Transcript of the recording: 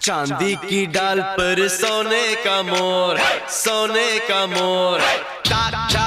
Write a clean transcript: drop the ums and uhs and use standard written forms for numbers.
चांदी की डाल पर सोने का मोर, सोने का मोर। टा टा।